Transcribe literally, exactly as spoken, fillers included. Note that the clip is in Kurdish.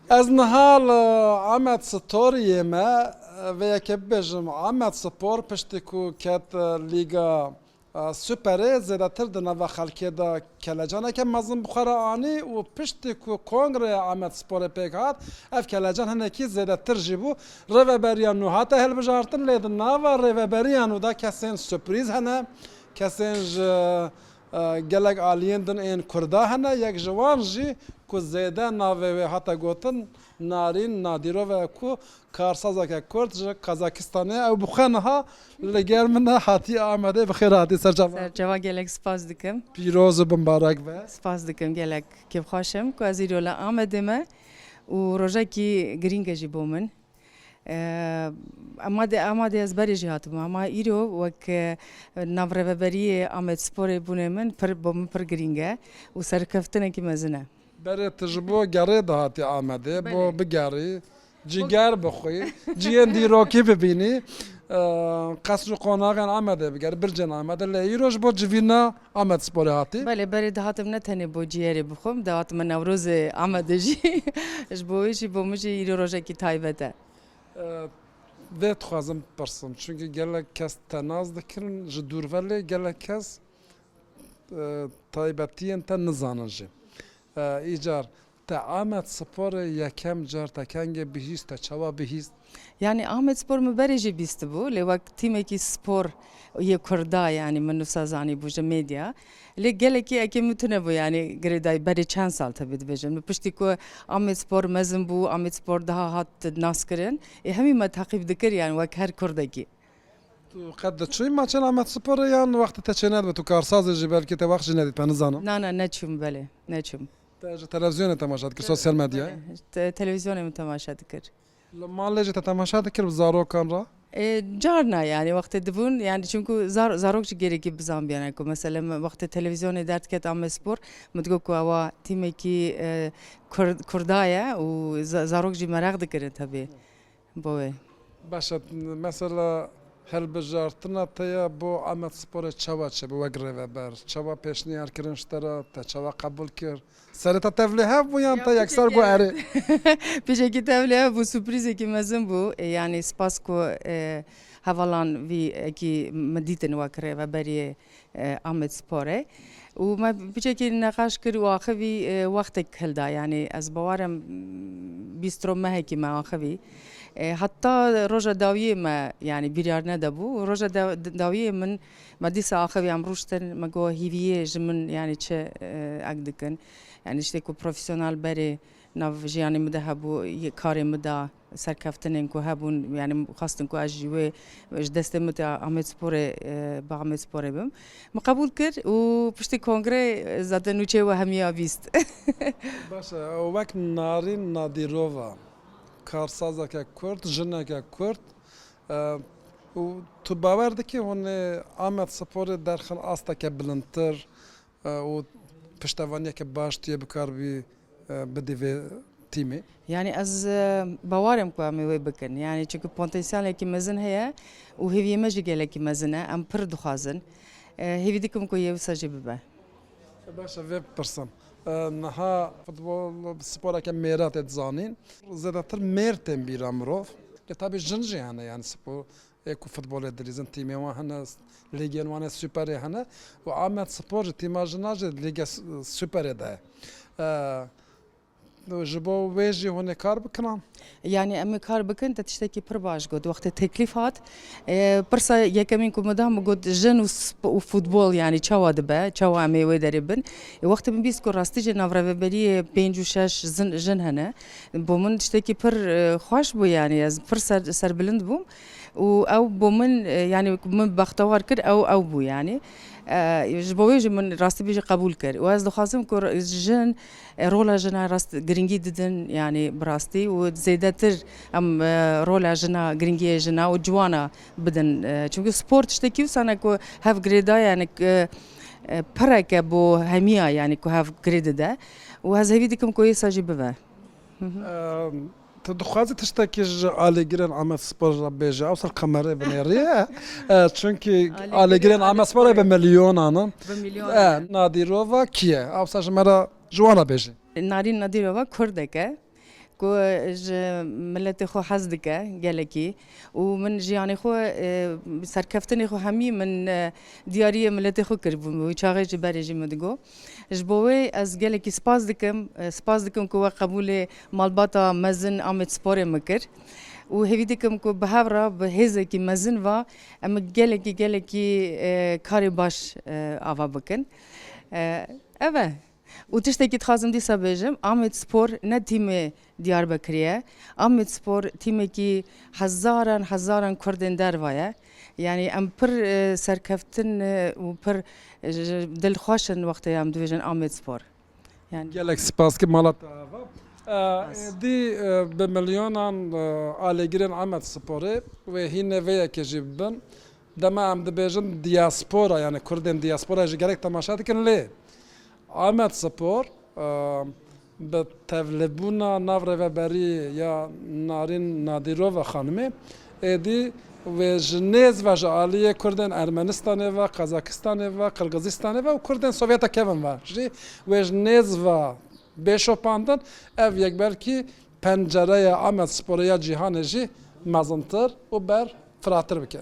Ez niha li Amed Storiyê me, vê yekê bibêjim, Amed Spor piştî ku ket Lîga, e, Superê, zêdetir di nava xelkê de kelecaneke mezin bi xwe re anî û piştî ku Kongreya Amed Sporê pêk hat, ev kelecan hinekî zêdetir jî bû. Rêveberiya nû hate hilbijartin, lê di nava rêveberiya nû de kesên surprîz hene, kesên ji, e, gelek aliyên din ên Kurda hene, yek ji wan jî ku zêde navê wê hate gotin, Narîn Nadîrov e ku karsazeke Kurd ji Kazakistanê, ew bi xwe niha li gel min e, hatiye Amedê. Bi xêr hatî, serçava. Serçava, gelek spas dikim. Pîroz û bimbarek be. Spas dikim, gelek kêfxweş im ku ez îro li Amedê me û rojekî girîng e jî bo min. Eee, Amedê, Amedê ez berê jî hatibûm, ama îro wek, e, navrêveberiyê Amed Sporê bûnê min pir, bo min pir girîng e û serkeftinekî mezin e. Berê tu ji bo gerê dihatî Amedê, bo Belê. bigerî, cîger bixwî, cihên dîrokî bibînî, e, qesr û qonaxên Amedê bigerî, bircên Amedê, lê îro ji bo civîna Amed Sporê hatî? Belê, berê dihatim ne tenê bo ciyerê bixwim, dihatim Newrozê Amedê jî. Ji bo wê jî bo min jî îro rojekî taybet e. E, vê dixwazim bipirsim, çunkî gelek kes te nas dikirin, ji dûr ve lê gelek kes, e, taybetiyên te nizanin jî. E, îcar te Amed Sporê yekem car te kengê bihîst, te çawa bihîst? Yanî Amed Spor min berê jî bîstibû, lê wek tîmekî spor yê Kurda, yanî min wisa zanîbû ji medya. Lê gelekî ekê min tune bû, yanî girêdayî berê çend sal tevî dibêjim. Min piştî ku Amed Spor mezin bû, Amed Spor daha hat naskirin, ê hemî me teqîb dikir, yanî wek her Kurdekî. Tu qet diçûyî maçên Amed Sporê yan wextê te çênedibe, tu karsaz î jî, belkî te wext jî nedît, pe nizanim. Na, na, neçûm, belê, neçûm. Te ji televîzyonê temaşe dikir, sosyal medyayê? Belê, te-, televîzyonê min temaşe dikir. Li malê jî te temaşe dikir bi zarokan re? E, carna yanî wextê dibûn, yanî çunku zar-, zarok jî gerekî bizanbiyane ku, mesela, me wextê televîzyonê derdiket Amed Spor, min digot ku ewa tîmekî, e, Kurd-, Kurda ye û za-, zarok jî meraq dikirin tevî. Bo wê. Baş e, mesela hilbijartina te ya bo Amed Sporê çawa çêbû wek rêveber? Çawa pêşniyar kirin ji te re? Te çawa qebûl kir? Serê te tevlê hev bû yan te yekser got erê? Pişekî tevlê hev bû, surprîzekî mezin bû. E, yanî spas ku, e, hevalan vî ekî min dîtin wek rêveberiyê, e, Amed Sporê. Û me piçekî neqaş kir û axivî, e, wextek hilda. Yanî ez bawer im, bîst roj mehekî me axivî. E, heta roja dawiyê me, yanî biryar nedebû. Roja da-, dawiyê min, me dîsa axivî em rûştin, me got hîviyê ji min, yanî çi, e, ek dikin. Yanî tiştê ku profesyonel berê nav jiyanê min de hebû, yê karê min de, serkeftinên ku hebûn, yanî xwestin ku ez jî wê ji destê min tê Amedsporê, e, bi Amedsporê bim. Min qebûl kir û piştî kongrê, e, zaten nûçeyê we hemiya bîst. Baş e, wek Narîn Nadîrova, karsazeke Kurd, jineke Kurd, e, û tu bawer dikî hûn ê Amedsporê derxin asteke bilindtir, e, û piştevaniyeke baş tu yê bikaribî, e, bidî vê tîmê? Yanî ez, e, bawer im ku em ê wê bikin. Yanî çunku potansiyelekî mezin heye û hêviyê me jî gelekî mezin e. Em pir dixwazin. E, hêvî dikim ku yê wisa jî bibe. Baş e, vê bipirsim. E, niha futbol sporeke mêra tê dizanîn. Zêdetir mêr tên bîra mirov. Lê tabî jin jî hene, yanî spor, ê ku futbolê dilîzin, tîmê wan hene, lîgên wan ê Superê hene û Amed Spor jî tîma jina jî Lîga S-, Superê de ye. E, ji bo wê jî hûn ê kar bikin an? Yanî em ê kar bikin, te tiştekî pir baş got. Wextê teklîf hat, e, pirsa yekemîn ku min da, min got jin û sp-, û futbol, yanî çawa dibe, çawa em ê wê derê bin. E, wextê min bîst ku rastî jî navrêveberiyê pênc û şeş zin-, jin hene. Bo min tiştekî pir, e, xweş bû, yanî ez pir ser-, serbilind bûm. Û ew bo min, e, yanî min bextewar kir, ew, ew bû yanî. E, ji bo wê jî min rastî bêjî qebûl kir. Û ez dixwazim ku r-, jin, e, rola jina rast giringî didin, yanî bi rastî û zêdetir em, e, rola jina, giringiyê jina û ciwana bidin. E, çunku spor tiştekî wisa ne ku hev girêdaye, yanî, e, e, pireke bo hemiya, yanî ku hev girê dide. Û ez hêvî dikim ku êsa jî bibe. Hı hı. Em, tu dixwazî tiştekî ji alîgirên Amed Spor re bêje, ew ser kamerayê binêrî ye. E, çunkî alîgirên Amed Sporê bi milyonan in. Bi milyonan. E, Nadîrova kî ye? Ew ser ji me re ji wan re bêje. Narîn Nadîrova Kurdek e. Ku ji miletê xwe hez dike gelekî û min jiyanê xwe, e, serkeftinê xwe hemî min, e, diyariyê miletê xwe kiribû. Wî çaxê ji berê jî min digot. Ji bo wê ez gelekî spas dikim, e, spas dikim ku we qebûlê malbata mezin Amedsporê min kir û hêvî dikim ku bi hev re bi hêzekî mezin ve em gelekî, gelekî, e, karê baş, e, ava bikin. E, ev e. Û tiştekî dixwazim dîsa bêjim, Amedspor ne tîmê Diyarbekirê ye. Amedspor tîmekî hezaran, hezaran Kurdên derva ye. Yanî em pir, e, serkeftin, e, û pir, e, ji, dilxweş in wextê em dibêjin Amedspor. Yanî Gelek spas ki mala te ava. E, Spas. Êdî, e, bi milyonan, e, alîgirên Amedsporê wê hînê vê yekê jî bibin. Dema em dibêjin diaspora, yani Kurdên diaspora jî gelek temaşe dikin, lê Amedspor, e, bi tevlibûna nav rêveberî ya Narîn Nadîrova xanimê, êdî wê ji nêz ve ji aliyê Kurdên Ermenistanê ve, Qazakistanê ve, Qirgizistanê ve û Kurdên Sovyeta kevin ve jî wê ji nêz ve bê şopandin, ev yek belkî pencereya Amedsporê ya cîhanê jî mezintir û ber firatir bike.